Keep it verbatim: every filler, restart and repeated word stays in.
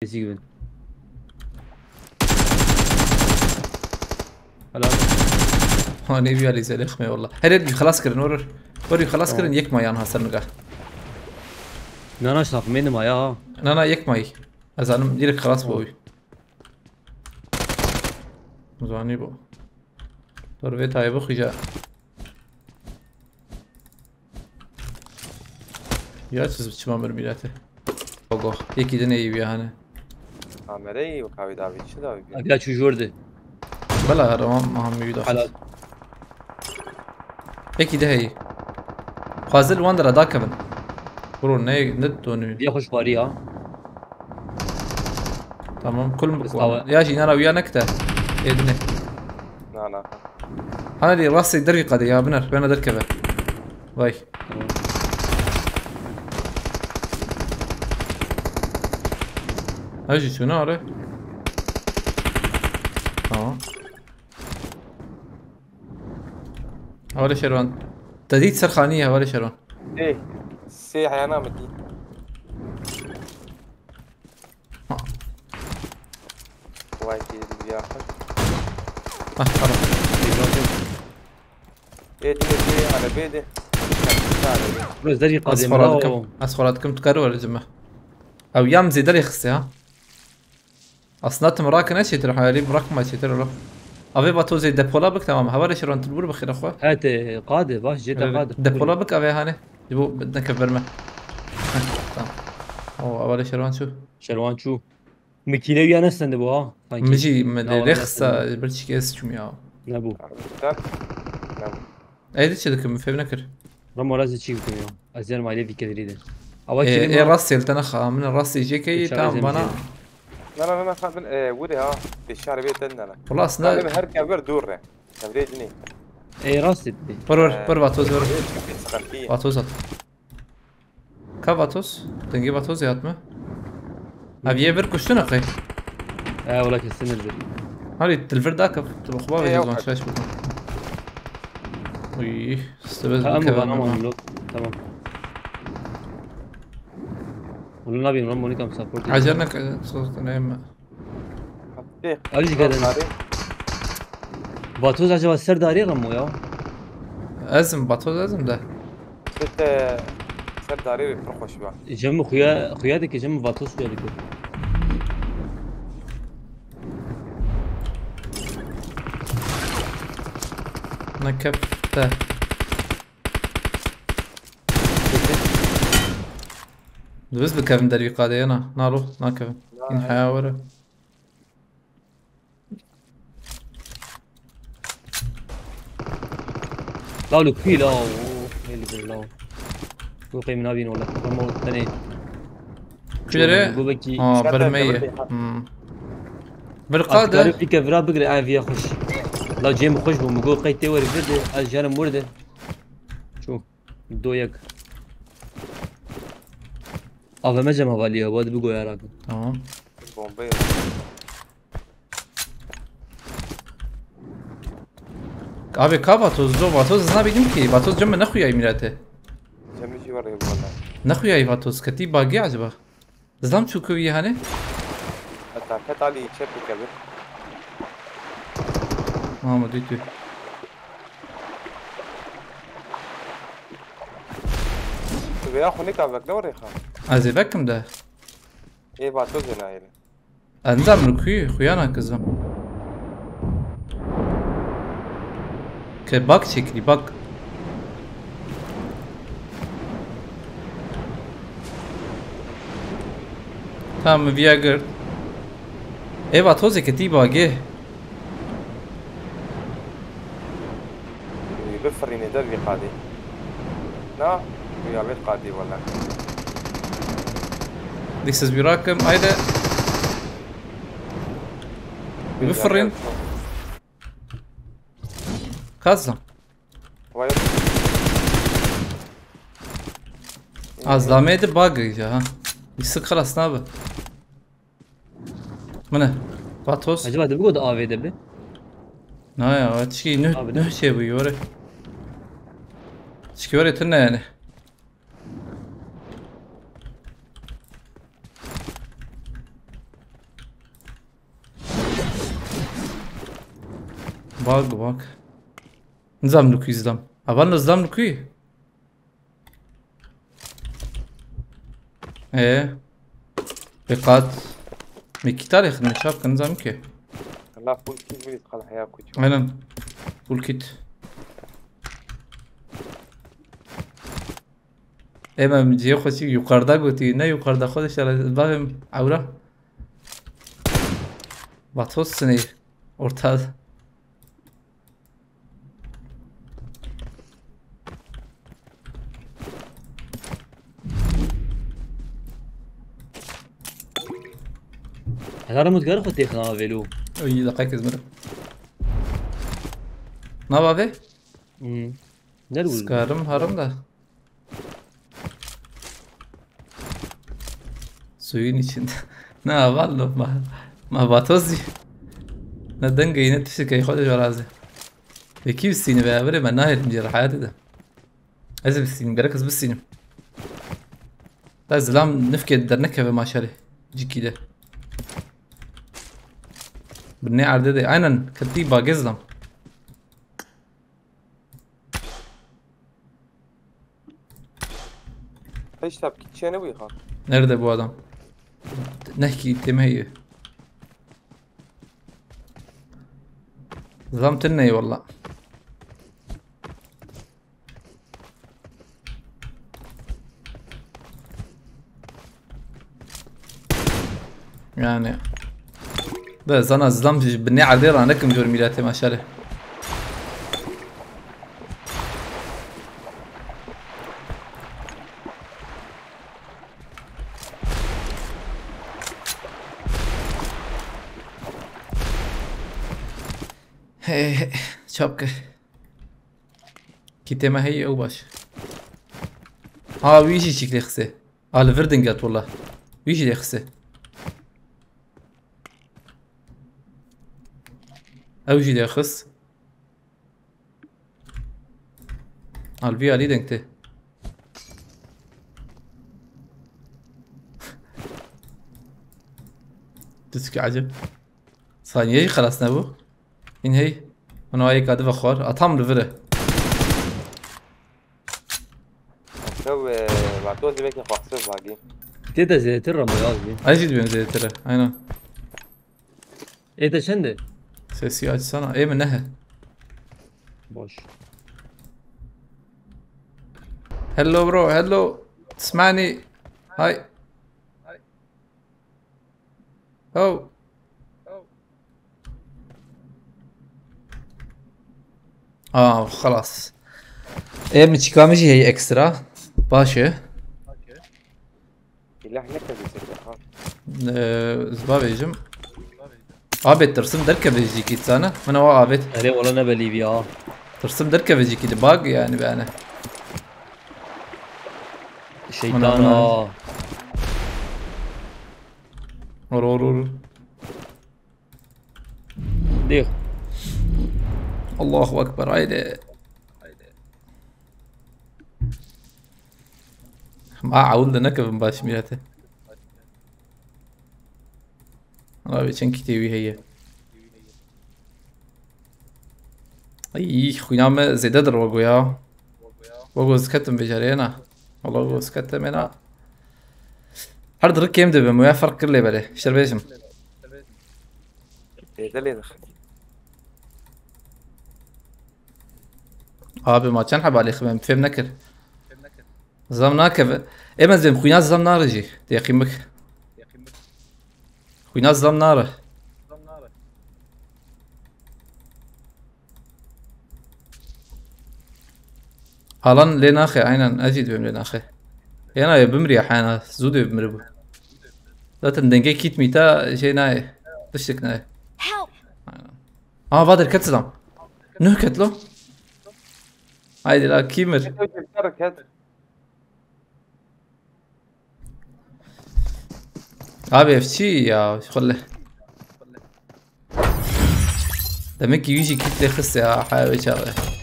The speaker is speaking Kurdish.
Zî bin. Helal. Ha, ne bir Ali zelix me valla. Her bir xelas kirin, vurur. Vurur, xelas kirin, yek mayan hasar niga. Na, na, şaf, menim ya. Na, na, yek may. Ez anim direkt xelas bu oy. Zani bu. Dur ve taybı xija. Ya siz biçim amir milleti. Ogo. Yekî din ê wî hane. Kamerayı yok abi, daha bir şey daha bir. Abi ya çocuğu orada. Bela her zaman Muhammed Yuda. Helal. Yekî de heyî. Xwazil wan dira dakevin. Bro ne ne donu. Bir hoş var ya. Tamam, kul mu Biz kuan. Hava- Ya jî nana uya nekte. Edine. Na, na. Hadi rastê derî qadê ya biner. Bena derkeve. Vay. Tamam. Ha jî çûne are. Tamam. Hevalê Şervan. Te dît serxanî ye hevalê Şervan. Ê, sê heyana min dî. Ha. Vay, kêrî bir yakın. Ah, pardon. Ê, dî, dî, arabê de. Arabê. Biraz derî Ez qadê xora mira dikim. O. Ez xora dikim, tu kar were cime. Ew yam zêde lê xiste ha. Aslında tim rakine çêtir, hayalî bırakma çêtir oğlum. Avê Bato zê depola bik, tamam. Hevalê Şervan, tu bur bixêre xwe. Hete qade, baş, jê te Öyle qade. Depola bik avê hane. Ji bo neke verme. Heh, tamam. O, hevalê Şervan çû. Şervan çû. Mikîne ya ne sende bu ha? Sanki. Mijî, mi de Nava rexsa, nestende. Bir çike ez çûm ya. Ne bu? Abi, sen, ne bu? Ey, de çi dikim, fêm nekir. Ramo, ez çi bikim ya? Ez yer malê vî kedirî de. Awa Ê, kilim ê, ha. Rastê li te nexa, min rastê jê keyî, Uçağı tam bana. Zemzem. Na, na, na, na, xabin, e, wurê ha. Te şarê bê ten nana. Wala aslında Xabin her kever dûr re. Kevrê dinê. Ê, rastê didî. Pir, pir, Ee, pir vatoz, pir. Sıkıntı. Vatoz at. Ka Vatos? Dengê Vatos yat mı? Ev yê vir kuştine qey? E, wala kesin vir. Hadi, til vir dakif. Tu bixuba Ê, vê yok, zon yok. Şaş bikun. Uy, stebez Ha, ama bana ama. Tamam. Bunu ne yapayım lan, Monika mı support Acar ne kadar sos ne yeme. Hafif. Abi, dikkat edin. Vatos acaba ser darê Ramo ya? Ezim, Vatos ezim de. Site ser darê pir xweş ba. Cem xuya, xuya dike, Cem Vatos xuya dike. Nekefte. Dibist bikevin dervî qadê yana. Naro, nakevin. Na, In he. Heya were. Law li kî law? Oh, hêl bir law. Go qey min nabîn wala. Ramo tenê. Kire? Go bekî. Ha, Şerden bermeye. Kevin Bey. Hmm. Bir Artık qade. Arif bir kevra bigre, ay viya xweş. Law cem xweş bû, min go qey tê were bir de, ez jenim werde. Ço. Do yek. A V M cemavalî ya, hadi bigo ya rakın. Tamam. Bombayı. Abi ka Vatos, do Vatos, ez nabînim ki. Vatos cem nexuyayî mirate. Cemî jî var ya bu arada. Nexuyayî Vatos, ketî bagî acaba? Zam çû kuvî hani? Hatta ket alî çep bikevin. Tamam, dû tû. Tu veya xwe nika vek ne rêxa. Ez ê vekim de. Ê Vatos ê nayêne. Endam li kuî xuya nakizim. Ke bak çekilî bak. Tamam, viya girt. Ê Vatozê ketî bagê. Wî bifirînê der vî qadê. Na, wî avêt qadê wele. This is Burak'ım, haydi. Wî bifirîn. Kazım. Vay. Az lamê de bug ya ha. Bir sık xelas nabe. Mine. Vatos. Acaba de bu kadar A V de bi? Na ya, çiki nüh, Abi de. Nüh şey bu yore. Çiki yore tırna yani. Bak, bak. Nizam li ku zlam. Avan li zlam li ku? Ee. Dikkat. Mekî tarih ne çap kan nizam ki. Allah full kill verir kal haya kuçu. Aynen. Full kit. Ema cihê xwe çî yukarıda gotî. Ne yukarıda xwe de şere bavêm ewra. Vatos sinê orta. Hezarim mutgar xwe têxin avêlo. Oy, deqek ez mirim. Nava ve? Hmm. Nerede? Skarım harım da. Suyun içinde. Ne avallo ma. Ma vatozi. Ne denge yine tişi key xode jarazi. Peki üstüni ve avre ben nahir mi hayatı da. Ez üstüni gerek ez üstüni. Da zilam nifke dernekeve maşari. Cikide. Binê erde de aynen kıtî bagê zilam. Hiç tepki çene bu ha. Nerede bu adam? Nehki temeyi. Zam tın ney valla. Yani. Da zana zlam ji binê erdê ra nekim jor mîratê maşallah. Hey, hey, çapke. Kitê me heye ew baş. Ha, wî jî çîk lê xise. A li vir dinget wala. Wî jî lê xise. Ew jî lê xis. Alvî alî deng tê. Tişkî eceb. Saniyeyê xelas nebû. Hîn hey. Min ayê ka dive xwar. A tam li vir e. Ew e, vato zivekê xwexse bagî. Tê de zêtir re mi yazî. Ez jî dibêm zêtir e. Aynen. Ê te çend e? Sesî açsana. Ê min nehe. Baş. Hello bro, hello. Tismani. Hi. Oh. Aa, xelas. Ê min çîka min jî heye ekstra. Baş e. Silah ne kadar sefer ha? Ee, ez bavêjim. Abê tirsim derkeve jî kî zana. Min ewa abê. Erê wala ne belî bî ha. Tirsim derkeve jî kî di bag yani bene. Şeytan ha. Or or or. Dêx. Allahu Ekber, haydi. Ma ewil de nekevin baş miyete. Abi çen kitê wî heye. Ay, xwîna me zêde dir wego ya. Wego ziketim beceriyena. Wala wego ziketim ena. Her dirik kêm dibim, ya ferq kir lê belê. Şer bêjim. Zêde lê dixin. Abi ma çend heba lê xibem, fêm nekir. Zam nakeve. Ê me zêm xwîna zam nare jî. Teqîm bik. Xwîna zam nare. Alan lê naxe, aynen, ez jî dibêm lê naxe. Yena ye bimriya hena, zû dê bimribû. Zaten dengê kît mîta şey nayê. Tiştik nayê. Help! Aha, va derket silam. Nuh ket lo. Haydi la, kîmir. Ket, ket. Abi ev çi ya? Xwele. Demek ki wî jî kît lê xist ya, haya wê çaxê.